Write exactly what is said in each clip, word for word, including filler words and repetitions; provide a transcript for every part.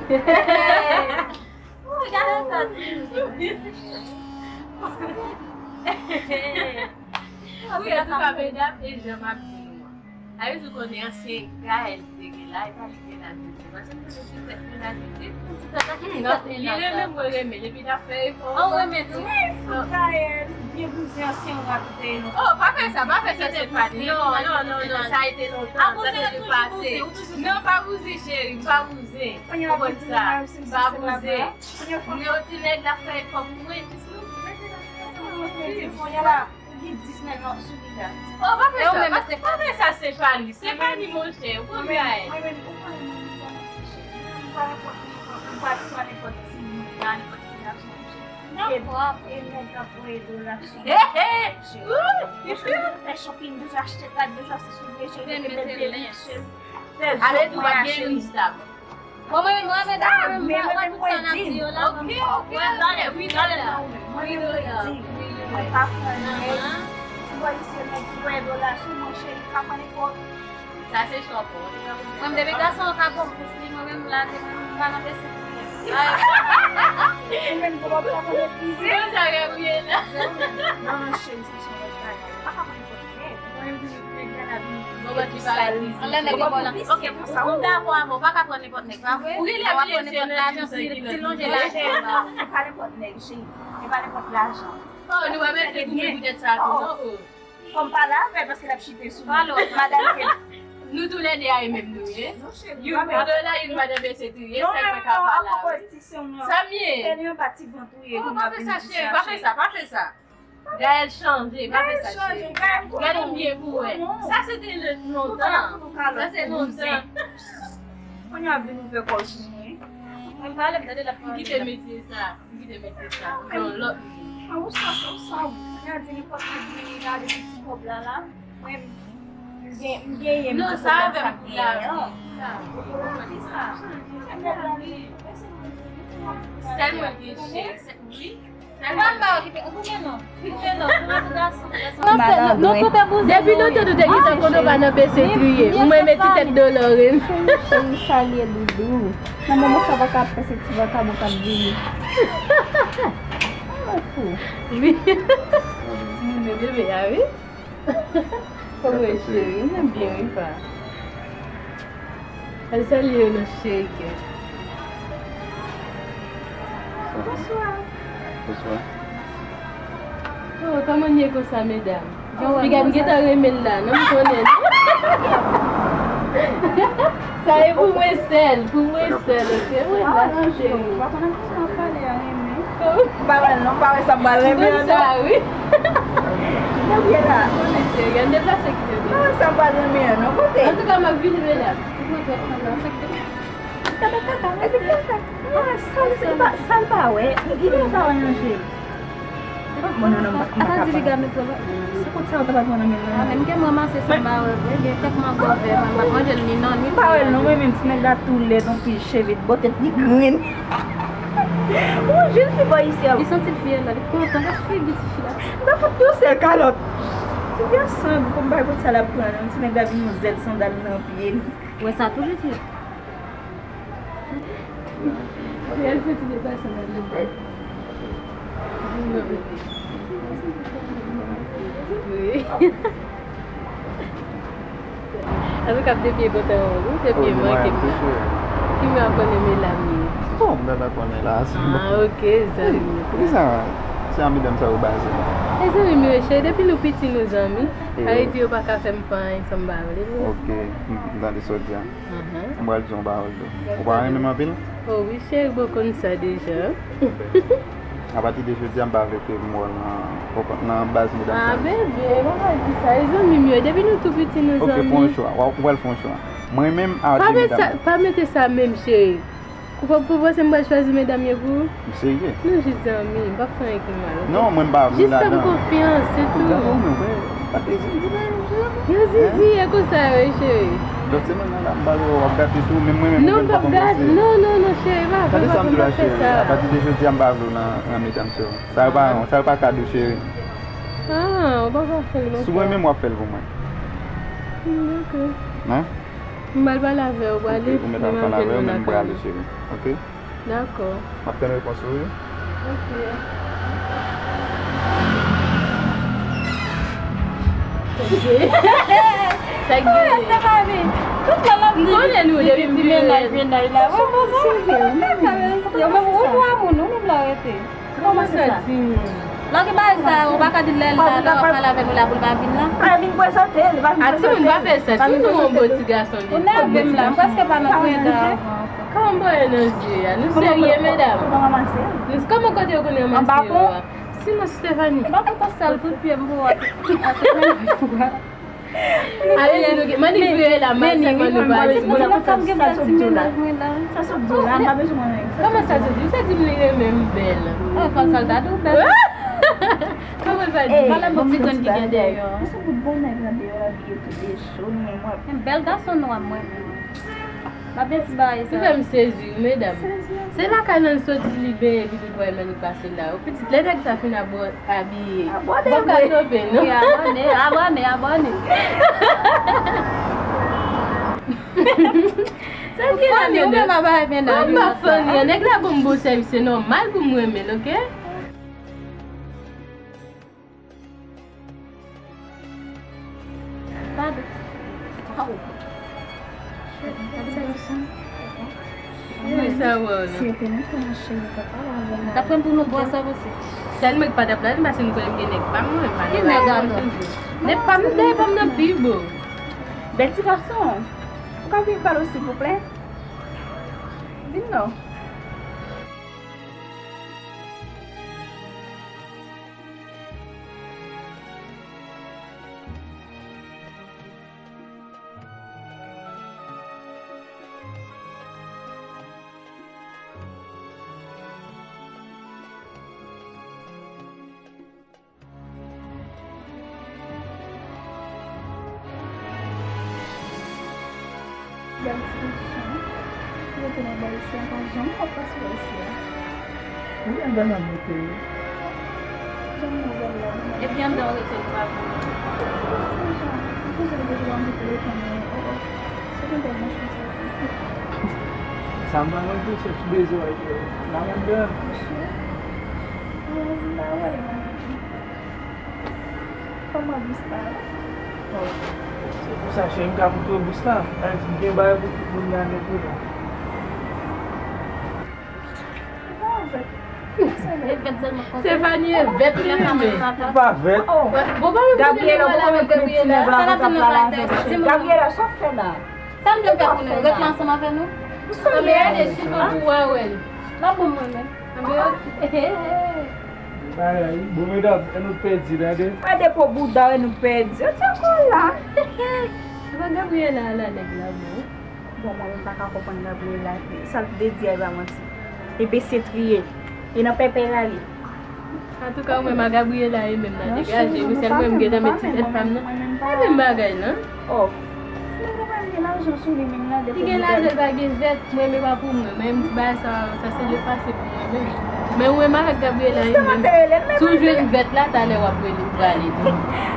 Ou gade sa ti. Wi, antouka, medam, e jan m ap di nou an. Sa vle di, ou konnen ansyen Gaël ki te gen la, e pa li ki te nan Paske pou ti tèt mennaj li, ti, pou ti tèt la ki te tèt mennaj la. Li renmen m, mwen renmen l, epi n ap fè efò. An renmen tou. Wi, fout Gaël, vye bouzen ansyen rat ou te ye non. Oh, pa fè sa, pa fè sa, Stéphanie. Non, non, non, non, sa te lontan, sa te pase. Non, pa bouzen, cheri, pa bouzen. Konprann sa. Pa bouzen. Non, ti nèg la fè efò pou mwen, jis nou. Ou gen dis nèg nan sou li la. Oh, pa fè sa, pa, pa fè sa, Stéphanie. Stéphanie, monchè, ou konn bagay. Mwen menm, ou konnen mwen, mwen pa nenpòt, mwen pa nenpòt ti moun, pa nenpòt ti gason, monchè. E, e nèg k ap voye dola sou mwen, monchè. Fè shopping, bezwen achte kat, bezwen achte soulye, cheri, mete bèl perik, cheri. Fè zòt mwen a, cheri. Bon, mwen, mwen, mwen, mwen, mwen, mwen, tout sa n ap di yo la. Ok, ok, ok. Wi, talè, wi, talè. Mwen, mwen, mwen, mwen, mwen, mwen pa pran nèg. Ti bòy isi, nèg ki voye dola sou mwen, cheri, pa pran nenpòt. Sa se chòp, wi. Mwen, depi gason an ka bon plis li, mwen menm la, mwen menm, m pa nan bese pou li. Ou menm, ou pa pran nèg fizik. Mwen, sa gen wi la. Non, non, cheri, se yon lòt bagay. Pa ka pran nenpòt nèg. Mwen menm, toujou nèg la, la vin. Bon, mwen di pa la. Anlè nèg yo la. Ok, bon, sa, m dakò avè w, pa ka pran nenpòt nèg, pa vre? Ou gen lè pa pran nenpòt lajan, si, si l lonje lajan. E pa nenpòt nèg, cheri. E pa nenpòt lajan. Oh, nou pa mèt fè koupe poutèt sa tou, non, oh. Fò m pale avè l paske l ap chite sou mwen. Madanm ke. Nou toulède a e menm nou ye. Youn pou dola, youn madanm bese tou ye, sa mwen ka pale avè l. Sa m ye? Tèlè anba ti vant ou ye. Oh, pa fè sa, cheri, pa fè sa, pa fè sa. Gaël chanje, pa fè sa, cheri. Gade yon byen pou wè. Sa se te lontan. Sa se lontan. Kounye a vin ouvè kò sou mwen. Mwen pale, m tande l ap pale. M kite metye sa. M kite metye sa. Yon lòt moun. Ou sa, ou sa, ou. Kounye a di nenpòt moun ki vini gade ti kòb la la. Mwen, m gen, m genyen, m di sa avè m pou lavi. Sèl mwen gen cheri, wi. Sèl mwen gen. Depi lontan nou te gentan konn ou pa nan bese triye. Ou mwen met ti tèt dolore. Cheri, salye doudou. Nan moman sa pa ka panse ti vakabon k ap vini. Mwen fou. Wi. Ti moun yo bebe a, wi. Kòman w ye, cheri? Mwen byen, wi, pa. Al salye yo non, cheri kè. Bonswa. Bonswa. Oh, kòman n ye konsa, medam? Piga m gentan renmen l la, non, m konnen. Sa e pou mwen sèl, pou mwen sèl, ok? Mwen la, cheri. Ou pa konn ak kisa w ap pale a, renmen. M pa wè l non, m pa wè sa m pral renmen an non. Sa wi. Kote w ye la? Konnen cheri, ann deplase kite m. M pa wè sa m pral renmen an non, kote? Antouka, m ap vini, medam. Ou pran twòp tan la, sa kite m. Kaka, kaka, e se kaka. Ah, sa l pa, sa l pa wè. Li gentan pa wè nan je m. Mwen non, non, m pa, m pa ka pale. Se kòb sa yo ta pral pran nan men l la. Ah, menm ke m ranmase sa m pa wè vre, gen kèk mango vè, mwen m pa manje l ni non, ni. M pa wè l non, mwen menm ti nèg la tou lèd anpil, cheve l bò, tèt li grenn. Ou jèn fi bò isi a. Li santi l fiyèl la, li kontan, gad figi ti fi la. M ta fout li yon sèl kalòt. Ti fi a sanble, kòm bagay kot sa l ap pran non, ti nèg la vin yon zèl sandal nan pye li. Wè sa tou pitit. Li al fè ti deplase nan li. Wi. Antouka, m te byen kontan wè w, wi, te byen manke m. Ki mè w konnen Melami? Bon, m pa konnen la. Ah, ok, zanmi m. Poukisa se a medam sa yo baze? E zanmi m yo, cheri, depi nou piti nou zanmi. Sa vle di yo pa ka fè m fè anyen san m pa vle, non. Ok, m, m tande sa w di a. Ahan. M pral di yon pawòl tou. Ou pa renmen m anpil? Oh wi, cheri, bon, konn sa deja. Apati de jodi a, m pa vle ke m wè w nan, nan baz medam sa yo. Ah, bebe, pa pral di sa. E zanmi m yo, depi nou tou piti, nou zanmi. Ok, fè yon chwa. Ou pral fè yon chwa. Mwen menm, a di medam. Pa mete sa menm, cheri. Ou pa, ou panse m pral chwazi medam yo pou ou? M serye. Nou jis zanmi, m p ap fè anyen ki mal, ok? Non, mwen m pa vle ladan. Jis fè m konfyans, se tou. Zanmi w, mwen, pa te zizi, mwen, mwen. Yo zizi, e konsa yo ye, cheri. Lòt semèn nan la, m pral wè w ap gate tou, men mwen menm, mwen m p ap gate. Non, non, non, cheri, pa, pa, pa, pa fè sa. Apati de jodi a, m pa vle w nan, nan medam sa yo. Sa yo pa, sa yo pa kado, cheri. Ah, ou pa ka fè l konsa. Si w renmen m, w ap fè l pou mwen. Hmm, ok. Hein? M al pale avè w, ou prale, ou mèt al pale avè l, men m prale, cheri. Ok? Dakò. M ap tann repons ou, wi. Ok. Sa k gen? Stefani, tout lè l ap di li gen ti mennaj, mennaj la. Mwen, mwen, mwen, yo menm, ou twa moun, ou menm la rete. Kòman se sa? Lè w gen bagay sa yo, ou pa ka di l lè l la, lè w ap pale avè nou la pou l pa vin la. Pa vin prezante, li pa vin prezante. A timoun pa fè sa, si nou yon bon ti gason li. Ou nève m la, m prèske pa nan kreda ankò. Kòman m pran nan zye a? Nou serye, medam? Nou, kòman kote yo konn ranmase yo a? Sinon, Stephanie. E pa pou ta sèl kout pye m pou wè. Ale di nou ki, manipile la, mal sèlman nou pa di. Mwen konn sa m gen bèl ti mennaj mwen la. Sa sou di la, m pa bezwen mwen menm. Kòman sa sou di? Ou te di m li renmen m bèl. Oh, fòk sa l ta di w bèl. Kòman l pa di? Pale m yon ti grenn ki gen deyò. Mwen se bout bon nèg nan deyò, abiye tou de cho, nou menm wè. Bèl gason nwa mwen menm. M ap gen ti bagay sa. Ou fè m sezi, wi, medam. Se lakay nan l soti, li benyen, epi tout wè men li pase la. Ou pitit, lè nèg sa fin abò-, abiye. Abòne vre. Bon, ka tonbe, non? Wi, abòne, abòne, abòne. Sa ki la, medam? Ou menm ap bay mennaj ou sa. Nèg la ban m bon sèvis, se nòmal pou m renmen l, ok? Pardon. Wi, sa wè w la. Si yo te montre mwen cheri, papa w avè m. T ap pran pou nou bwè sa osi. Sèl mwen ki pa t ap la, paske nou konnen m gen nèg pa mwen, pa nan la toujou. Nèg pa m, nèg pa m nan pi bon. Bèl ti gason. Ou ka vin pale w, silvouplè? Vin non. Bèl ti gason. Ou rete nan bò isi a, pa janm wè pase bò isi a. Ou gen bèl nan bote wi. Janm nan bèl la. Epi anndan ou rete nou pa vini. Ou konnen depi lè m kite letan mwen, oh, oh. Se gen bèl manch konsa. Sa m pa konn tou, se sou bezwen wè ke la menm gran. Monchè. Mwen pa wè l nan. Kòman bous la? Oh, se pou sa, cheri, m ka montre w bous la. Sa vle di m gen bagay pou tout moun gade tou la. Ou pa vèt. Se vèt sèlman konsa. Stefanie vèt li renmen. Ou pa vèt. Oh. Bon, pa menm kote nou pral avèk Gabriela. Sa n ap tann nan pale avèk Gabriela, sa w fè la? Sa m te fè pou nou? Ret la ansanm avè nou? Ou serye? Gade, si nou pou wè, wè. N ap bon mwen menm. Bagay, bon, medam, e nou pèdi, tande. Wè depo bouda, wè nou pèdi. Yo ti ankò la. Bon, Gabriela la, nèg la, bon. Bon, mwen menm pa ka konprann Gabriela. Sa l vle di a, e pa manti. E bese triye. E nan pèpè rale. Antouka, ou menm a Gabriela, e menm nan degaje. Wi, sèl mwen m gentan met ti tèt pa m nan. E menm bagay, non? Oh. Sinon, papa m gen lajan sou li menm la, depi li gen lajan, li pa gen vèt, mwen menm pa pou mwen. Mwen menm ti bagay sa, sa se le pase pou mwen menm. Men ou menm avèk Gabriela, e menm. Si w jwenn vèt la, talè w ap rele, ou prale tou.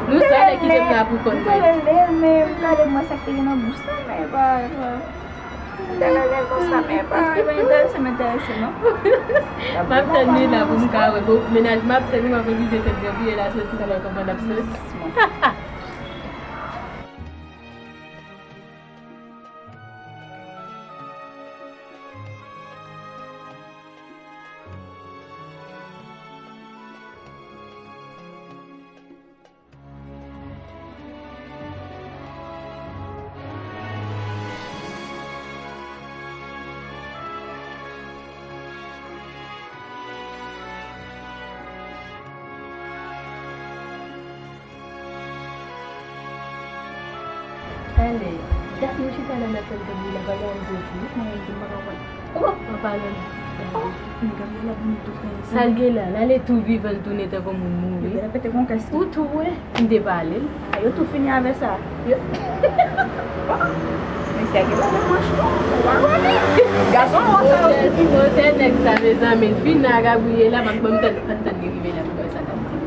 Nou sa lè kite m la pou kont mwen. M te rele, men m prale, mwen sa k te gen nan bous la, men e pa, e pa. M te rele konsa, men e pa, e pa enterese m, enterese non. M ap tann li la pou m ka wè. Bon, mennaj m ap tann li, m ap oblije tann Gabriela soti nan konprann ap soti. Talè, dat nou chita la n ap tann Gabriela, pa gen anyen soti. Mwen menm tou m pa ka kwè. Oh, an palan de Gabriela, Gabriela vini tou fè li. Sa l gen la? L ale tou vivan, l tounen tankou moun mouri. Gabriela pete konkès li. Ou tou wè? M te pale l. A, yo tou fini avè sa. Yo. Mesye a gen bagay manch non. Ou pa konnen. Gason wè sa yo. Kote nèg sa, mezanmi, l fin nan Gabriela, m ap ban m tèt, m pa t tann li rive la pou wè sa l ap di.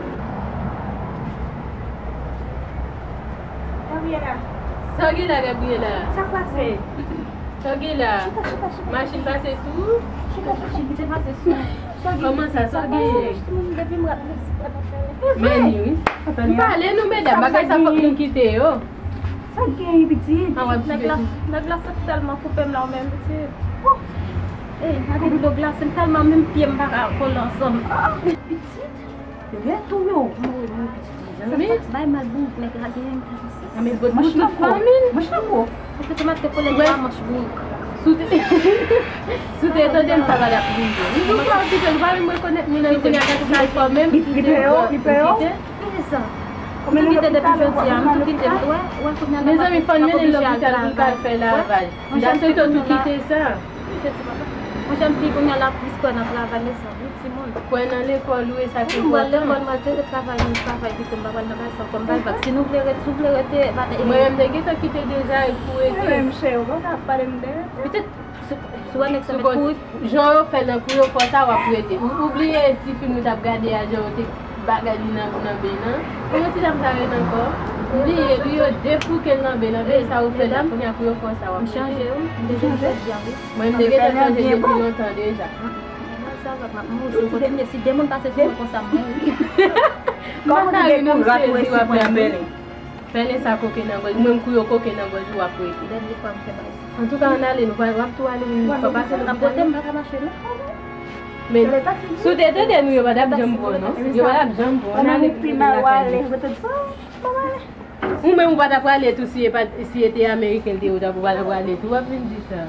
Gabriela, Sa w gen la, Gabriela? Sa k pase? Sa w gen la? Chita, chita, chita. Machin pase sou ou? Chita, chita, chita. Machin pase sou ou. Kòman sa? Sa w gen? Depi m rap, mèsi, pa t ap fè. Men li, wi. M pale nou, medam, bagay sa fòk nou kite yo. Sa k gen, pitit? Nèg la, nèg la sot tèlman koupe m la, ou menm, pitit. Ey, gade dlo glase m tèlman, menm pye m pa ka kole ansanm. Pitit? Rèt ou yo. Mwen, mwen, pitit. Zanmi. Bay mal bout, nèg la gen yon kalisi. Mwen, tout fanmi l. Manch la gwo. Eske te mèt te kole nèg la manch bout. Si w te, si w te tande m, sa pa t ap rive. Li jou fò, pitit, ou pa menm rekonèt moun nan, li te fò menm. Li, li pè yo, li pè yo. Kite sa. M tou kite depi jodi a, m tou kite. Wè, wè, kounye a la. Mezanmi, fò n mennen l lopital pou l ka al fè lavaj. M ta swete w tou kite sa. Yon jèn fi kounye a la plis kwè nan travay, mezanmi, timoun. Kwè nan lekòl ou, e sa ki enpòtan. M pral lekòl, m al jere travay, m travay pito, m pa pral nan bagay sa ankò, m pa vag. Si nou vle rete, si w vle rete, pa te. Mwen menm, m te gentan kite deja, e pou rete. Mwen menm, chè, ou pa ka pale m de rete. Petèt, si, si w wè nèg sa met kouri. Jan yo fè nan pou yo fè sa, w ap rete. Ou, ou bliye ti fim nou t ap gade a, jan yo te bagay li nan, nan ben nan. Kòman ti dam sa rele ankò? M bliye, li yo defouke l nan ben nan. Ben sa ou fè la, kounye a pou yo fè w sa, w ap rete. M chanje, wi. M te chanje jodi a, wi. Mwen, m te gentan chanje depi lontan deja. Mwen, sa va, m ap mouri, m kontinye. Si de moun pase sou mwen konsa, m mouri. Kòman ou te gen kouraj wè si mwen pèlen? Pèlen sa koke nan gòj. Mwen, m kouye w koke nan gòj ou, w ap rete. Dènye fwa m fè bagay sa. Antouka, ann ale, nou pral, w ap tou ale, nou pa pase lopital. N ap pote, m pa ka mache, non. Men, si w te tande nou, yo pa t ap janm pran w, non. Yo pa t ap janm pran w. Ann ale pou nou lakay nou. Ou menm, ou pa t ap prale tou si e pa, si e te ameriken l te ye, ou t ap, ou pa t ap prale tou, w ap vin di sa.